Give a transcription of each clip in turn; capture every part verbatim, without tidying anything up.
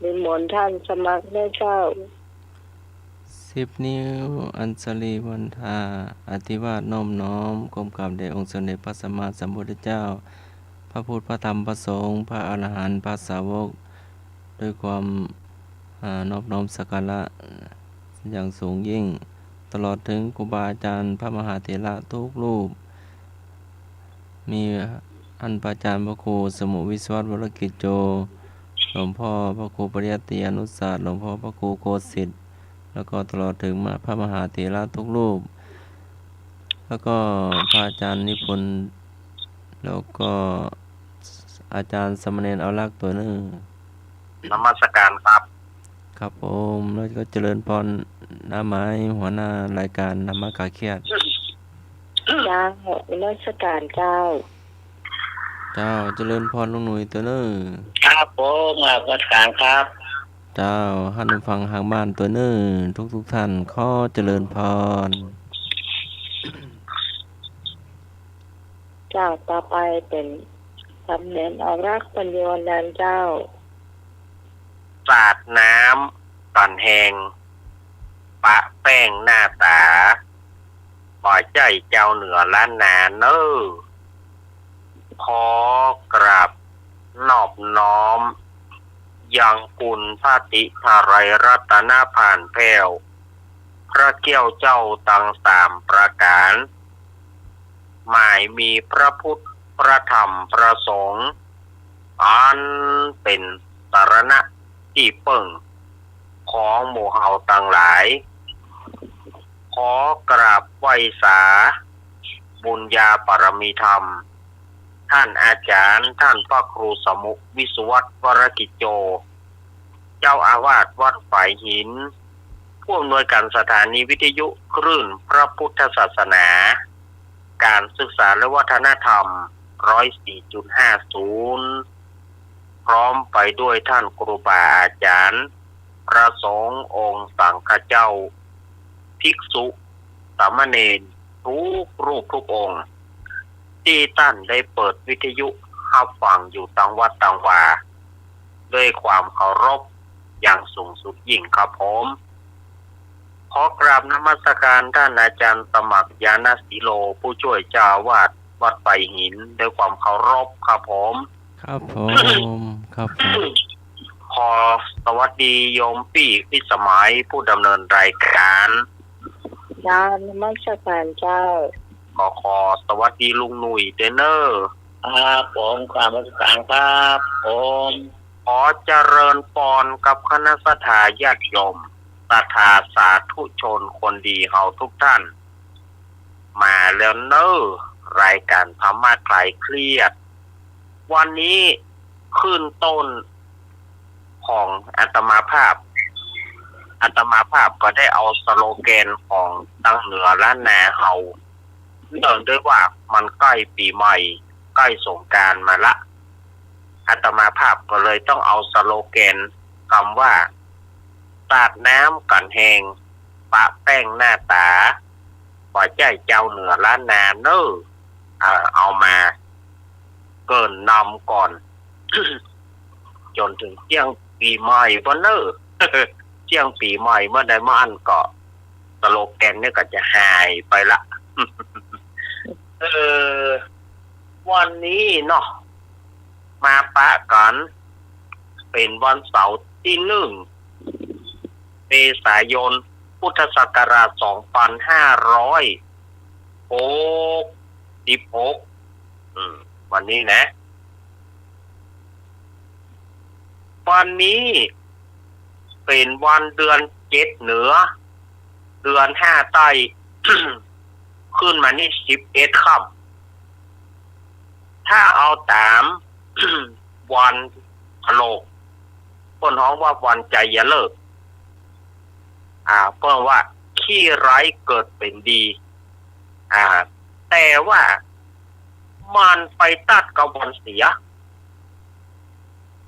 นิมนต์ท่านสมัครนะเจ้า สิบนิ้วอัญชลีวันทา อธิวาทนอบน้อมก้มกราบแด่องค์สมเด็จพระสัมมาสัมพุทธเจ้า พระพุทธ พระธรรม พระสงฆ์ พระอรหันต์ พระสาวก ด้วยความ อ่า นอบน้อมสักการะอย่างสูงยิ่ง ตลอดถึงครูบาอาจารย์พระมหาเถระทุกรูป มีท่านพระอาจารย์พระครูสมุวิศวัตวรกิจโจ หลวงพ่อพระครูปริยัติอนุศาสตร์ หลวงพ่อพระครูโคสิทธิ์ แล้วก็ตลอดถึงมาพระมหาเถระทุกรูป แล้วก็พระอาจารย์นิพนธ์ แล้วก็อาจารย์สามเณรเอารักษ์ตั๋วเน้อ นมัสการครับ ครับผม แล้วก็เจริญพร น้าหมายหัวหน้ารายการธรรมะคลายเครียด เจ้า นมัสการเจ้า เจ้า เจริญพรลุงหนุ่ยตั๋วเน้อ ครับผม นมัสการครับ เจ้า ท่านผู้ฟังทางบ้านตั๋วเน้อ ทุกๆ ท่าน ขอเจริญพร เจ้า ต่อไปเป๋นสามเณรเอารักษ์ ปัญโญนันท์เจ้า สาดน้ำกั๋นแฮง ปะแป้งหน้าต๋า บ่ใจ้เจ้าเหนือล้านนาเน้อ ขอกราบนอบน้อม ยังคุณพระศรีไตรรัตนผาลแผ้ว พระแก้วเจ้าตังสามประก๋าน หมายมีพระพุทธ พระธรรม พระสงฆ์ อันเป๋นสรณะตี้เปิ้งของหมู่เฮาตังหลาย ขอกราบไหว้สาบุญญาบารมีธรรม ท่านอาจารย์ ท่านพระครูสมุวิศวัตวรกิจโจ เจ้าอาวาสวัดฝายหิน ผู้อำนวยการสถานีวิทยุคลื่นพระพุทธศาสนา การศึกษาและวัฒนธรรม ร้อยสี่จุดห้าศูนย์ พร้อมไปด้วยท่านครูบาอาจารย์ พระสงฆ์องค์สังฆเจ้า ภิกษุ สามเณร ทุกรูปทุกองค์ ตี้ต้านได้เปิดวิทยุฮับฟังอยู่ตางวัดตางวา ด้วยความเคารพอย่างสูงสุดยิ่งครับผม ขอกราบนมัสการท่านอาจารย์สมัคร ญาณสีโล ผู้ช่วยเจ้าอาวาสวัดฝายหิน ด้วยความเคารพครับผม ครับผม ครับผม ขอสวัสดีโยมปี้พิสมัย ผู้ดำเนินรายการ เจ้า นมัสการเจ้า ก็ขอสวัสดีลุงหนุ่ยเด้อเน้อ ครับผม กราบนมัสการครับผม ขอเจริญปอนกับคณะศรัทธาญาติโยม ศรัทธาสาธุชนคนดีเฮาทุกท่าน มาแล้วเน้อ รายการธรรมะคลายเครียด วันนี้ขึ้นต้นของอาตมาภาพ อาตมาภาพก็ได้เอาสโลแกนของตังเหนือล้านนาเฮา เนื่องด้วยว่ามันใกล้ปี๋ใหม่ ใกล้สงกรานต์มาละ อาตมาภาพก็เลยต้องเอาสโลแกนกำว่า สาดน้ำกั๋นแฮง ปะแป้งหน้าต๋า บ่ใจ้เจ้าเหนือล้านนาเน้อ เอ่อ เอามาเกริ่นนำก่อน จ๋นเถิงเตี้ยงปี๋ใหม่บ่เน้อ เตี้ยงปี๋ใหม่เมื่อใดเมื่ออั้นก็ สโลแกนเนี่ยก็จะหายไปละ เออ วันนี้เนาะ มาปะกั๋น เป๋นวันเสาร์ตี้หนึ่ง เมษายน พุทธศักราช สองปันห้าร้อยหกสิบหก อืม วันนี้นะ วันนี้เป๋นวันเดือนเจ็ดเหนือ เดือนห้าใต้ ขึ้นมานี่สิบเอ็ดค่ำ ถ้าเอาต๋าม วันโลก เปิ้นฮ้องว่าวันไชยฤกษ์ อ่า เปิ้นว่าขี้ร้ายเกิดเป๋นดี อ่า แต่ว่ามันไปตัดกับวันเสีย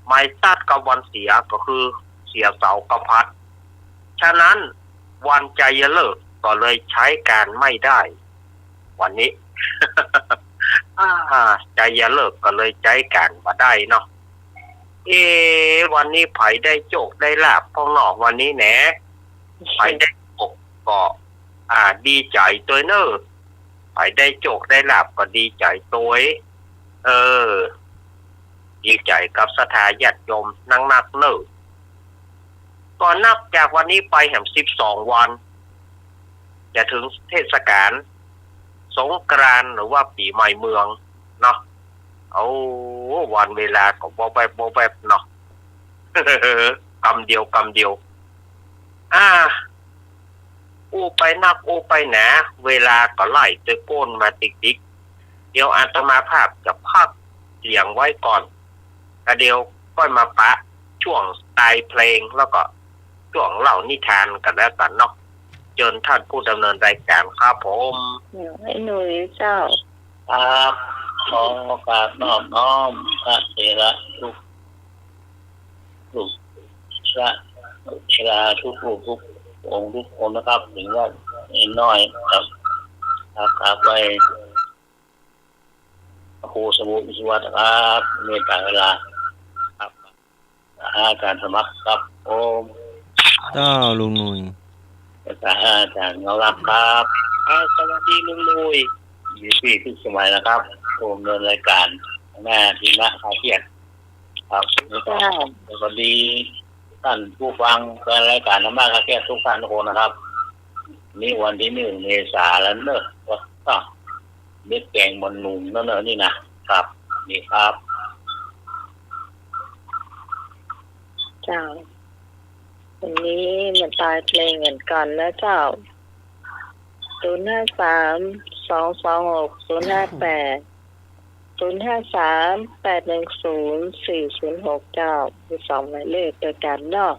ไปตัดกับวันเสียก็คือเสียเสาร์กับพหัส ฉะนั้นวันไชยฤกษ์ก็เลยใจ๊ก๋านไม่ได้ วันนี้ อ่า ไชยฤกษ์ก็เลยใจ๊ก๋านบ่ได้เนาะ เอ๊ะ วันนี้ใผได้โจคได้ลาภพ่องเนาะ วันนี้แหนะ ใผได้โจคก็ อ่า ดีใจ๋ตวยเน่อ ใผได้โจคได้ลาภก็ดีใจ๋ตวย เออ ดีใจ๋กับศรัทธาญาติโยมนักๆ เน่อ ก็นับจากวันนี้ไปแหมสิบสองวัน จะเถิงเทศกาลสงกรานต์หรือว่าปี๋ใหม่เมืองเนาะ โอ้ วันเวลาก็วอบแวบวอบแวบเนาะ กำเดียวกำเดียว อ่า อู้ไปนักอู้ไปหนา เวลาก็ไล่ตวยก้นมาติ๊กๆ เดี๋ยวอาตมาภาพจะพักเสียงไว้ก่อน แล้วเดี๋ยวก้อยมาปะช่วงตายเพลง แล้วก็ช่วงเล่านิทานกั๋นแล้วกั๋นเนาะ เจิญท่านผู้ดำเนินรายการครับผม ไอ้หนุ่ยเจ้า ครับ ขอกราบนอบน้อมพระเถระทุกรูป พระเถระทุกรูปทุกองค์ทุกคนนะครับ เถิงว่าน้อยครับ ครับ ครับ ไหว้พระครูสมุทรวิศวะครับ เมตตาเวลาครับ อาจารย์สมัครครับผม เจ้าลุงหนุ่ย ภาษาอาจารย์เงาลักษณ์ครับ อ่า สวัสดีลุงหนุ่ย ยินดีทุกสมัยนะครับ ผู้ดำเนินรายการ หน้าที่น่าคลายเครียดครับ เจ้า สวัสดีท่านผู้ฟังแฟนรายการธรรมะคลายเครียดทุกท่านทุกคนนะครับ นี่วันตี้หนึ่งเมษาแล้วเนอะ ก็เด็กแก่งบอลหนุ่มนั่นเนอะนี่นะ ครับ นี่ครับ เจ้า วันนี้มาตายเพลงกั๋นก่อนนะเจ้า ศูนย์ห้าสาม สองสองหก ศูนย์ห้าแปด ศูนย์ห้าสาม แปดหนึ่งศูนย์ สี่ศูนย์หก เจ้า มีสองหมายเลขตวยกั๋นเนาะ